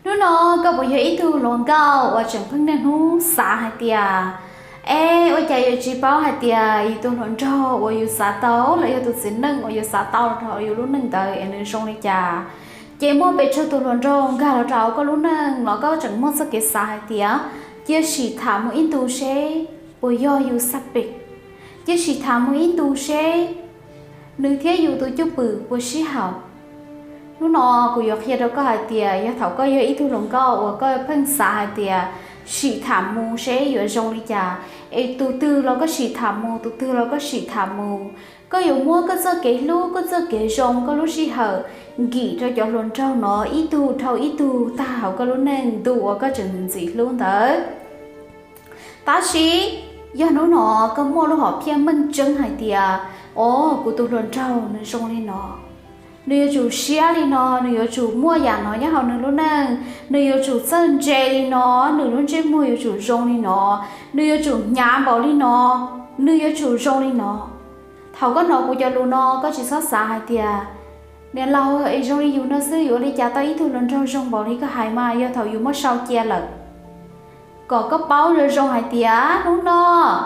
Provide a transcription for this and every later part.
Hnub no koj puas yog ib tug hluas nkauj uas tseem pheej niaj hnub xav hais tias, es ua cas yuav tsis paub hais tias yus tus hluas nraug uas yus xav tau los yog tus txiv neej uas yus xav tau los rau yus lub neej ntawd es nws zoo li cas? Ces muaj pes tsawg tus hluas nraug nkag los rau koj lub neej los koj tseem muaj txoj kev xav hais tias, cia sim tham mus ib ntus seb puas yog yus xab pem, cia sim tham mus ib ntus seb nws thiab yus tus cwj pwm puas sib haum. Hnub no kuv yuav qhia rau koj hais tias yog thaum koj yog ib tug hluas nkauj uas koj pheej xav hais tias sim tham mus seb yuav zoo li cas, es tus twg los koj sim tham mus, tus twg los koj sim tham mus, koj yuav muab koj txoj kev hlub, koj txoj kev zoo, koj lub sij hawm nkim rau cov hluas nraug no ib tug dhau ib tug tag hauv koj lub neej ntu uas koj tseem ntxim hlub ntawd. Tab sis yog hnub no koj muaj lub hom phiaj meej tseeb hais tias, o, kuv tus hluas nraug nws zoo li no, nws yuav tsum siab li no, nws yuav tsum muaj yam no nyob hauv nws lub neej, nws yuav tsum txawj ntse li no, nws lub ntsej muag yuav tsum zoo li no, nws yuav tsum hnyav npaum li no, nws yuav tsum zoo li no. Thaum koj hnov kuv cov lus no koj tsis txhob xav hais tias, niam laus, es zoo li yus no xwb yuav ua li cas tau ib tug hluas nraug zoo npaum li koj hais mas, yog thaum yus muab sau cia lawm. Kom koj paub zoo zoo hais tias hnub no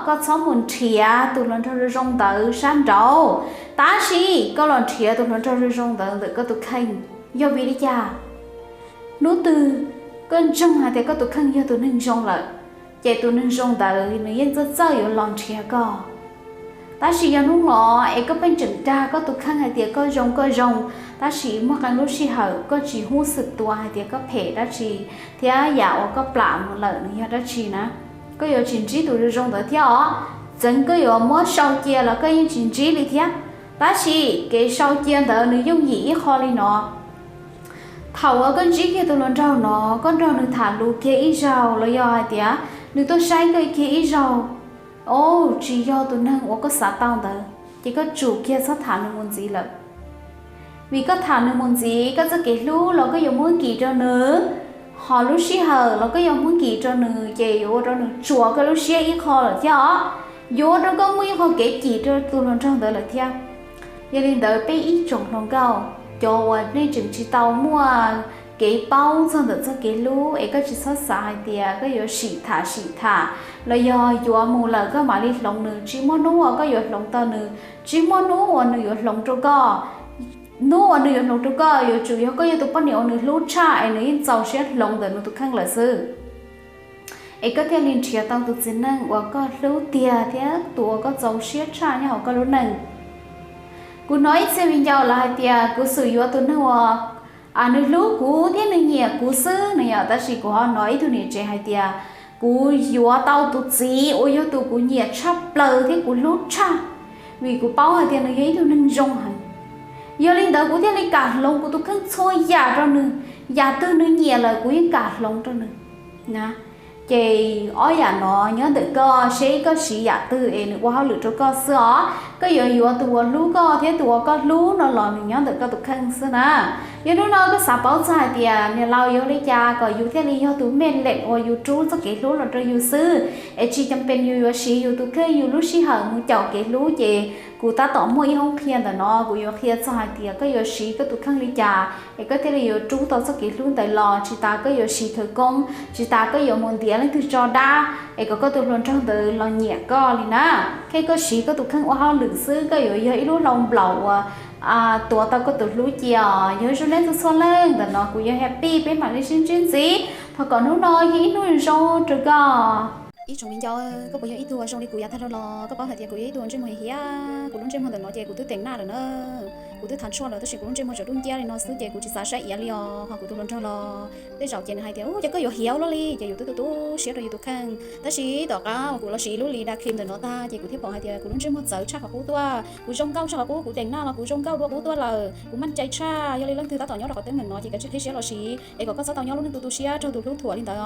koj txhob mus nrhiav tus hluas nraug zoo zoo ntawd sab nraud, tab sis koj los nrhiav tus hluas nraug zoo zoo ntawd ntawm koj tus kheej. Yog vim li cas? Hnub twg koj ntseeg hais tias koj tus kheej yog tus neeg zoo lawm, ces tus neeg zoo ntawd nws yeej txawj txawj yuav los nrhiav koj. Tab sis yog hnub no es koj pheej tseem dag koj tus kheej hais tias koj zoo koj zoo, tab sis muaj qee lub sij hawm koj tsis hub xwm tua hais tias koj phem dab tsi thiab yam uas koj plam mus lawm nws yog dab tsi na, koj yuav tsis ntsib tus zoo zoo ntawd thiab os. Txawm koj yuav muab sau cia los koj yeej tsis ntsib li thiab. Tab sis kev sau cia ntawd nws yooj yim ib qho li no. Thaum uas koj ntsib kiag tus hluas nraug no, koj nrog nws tham lus kiag ib zaug los yog hais tias nws tuaj saib koj kiag ib zaug, o, tsis yog tus neeg uas koj xav tau ntawd, ces koj tsum kiag txhob tham nws mus ntxiv lawm. Vim koj tham nws mus ntxiv, koj txoj kev hlub los koj yuav muab nkim rau nws, ho lub sij hawm los koj yuav muab nkim rau nws, ces yuav ua rau nws tsuas koj lub siab ib qho lawm thiab os. Yuav ua rau koj muaj ib qho kev cim rau tus hluas nraug ntawd lawm thiab. Yog li ntawd peb ib tsoom hluas nkauj, cov uas nej tseem tsis tau muaj kev paub txog ntawm txoj kev hlub es koj tsis txhob xav hais tias koj yuav sim tham sim tham los yog yuav mus lawm koj mam li hloov nws. Tsis muaj hnub uas koj yuav hloov tau nws, tsis muaj hnub uas nws yuav hloov rau koj. Hnub uas nws yuav hloov rau koj yuav tsum yog koj yog tus poj niam uas nws hlub tshaj es nws yeej txaus siab hloov ntawm nws tus kheej lawm xwb, es koj thiaj li nrhiav tau tus txiv neej uas koj hlub tiag thiab tus uas koj txaus siab tshaj nyob hauv koj lub neej. Kuv hnov ib txhia viv ncaus lawv hais tias kuv xum yuav tus neeg uas nws hlub kuv thiab nws nyiam kuv xwb no yom, tab sis kuv ho hnov ib tug niam tsev hais tias kuv yuav tau tus txiv uas yog tus kuv nyiam tshaj plaws thiab kuv hlub tshaj, vim kuv paub hais tias nws yog ib tug neeg zoo heev. Yog li ntawd kuv thiaj li kam hloov kuv tus kheej txhua yam rau nws, yam twg nws nyiam lawm kuv yeej kam hloov rau nws na. Ces ob yam no nyob ntawm koj, seb koj siv yam twg es nws ua hauj lwm rau koj xwb os. Koj yuav yuav tus uas hlub koj thiab tus uas koj hlub no los nws nyob ntawm koj tus kheej xwb na. Yog hnub no koj xav paub txog hais tias niam laus yuav ua li cas kom yus thiaj li yog tus mej leem uas yus rub txoj kev hlub los rau yus xwb, es tsis cam pes yus yuav siv yus tus kheej yus lub sij hawm mus caum kev hlub, ces kuv tab tom muaj ib hoob qhia ntawm no kuv yuav qhia txog hais tias koj yuav siv koj tus kheej li cas es koj thiaj li yuav rub tau txoj kev hlub ntawd los. Tsis tas koj yuav siv khawv koob, tsis tas koj yuav mus ntiav leej twg tso dab es kom koj tus hluas nraug ntawd los nyiam koj li na. Thiab koj siv koj tus kheej ua hauj lwm xwb koj yuav yog ib lub hlau nplaum uas tuav tau koj tus hlub cia. Yog zoo nej txhua txhua leej ntawm no kuv yog Happy, peb mam li sib ntsib ntxiv. Thov kom hnub no yog ib hnub zoo rau koj. Ib tsoom viv ncaus, koj puas yog ib tug zoo li kuv yav tag dhau los? Koj paub hais tias kuv yog ib tug ntsej muag hiam hiam, kuv lub ntsej muag ntawm no ces kuv twb teem naj lawm na. Kuv twb thav tshuaj lawm tab sis kuv lub ntsej muag tseem dub nciab li no xwb ces kuv tsis xav saib iav li os. Ho kuv tus hluas nraug los tej zaum ces nws hais tias, u, ces koj yuav hiam ua luaj li, ces yus twb tu tu siab rau yus tus kheej. Tab sis tom qab uas kuv los siv lub li da cream ntawm no tag ces kuv thiaj pom hais tias kuv lub ntsej muag txawv tshaj qhov qub tuaj, kuv zoo nkauj tshaj qhov qub, kuv teem naj los kuv zoo nkauj dua qub tuaj lawm. Kuv maj cai tshaj, yog li leej twg tab tom nyob rau qhov teeb meem no ces kav tsij qhib siab los siv es kom koj txhob tau nyob lub neej tu tu siab raug tus hlub thuam li ntawd.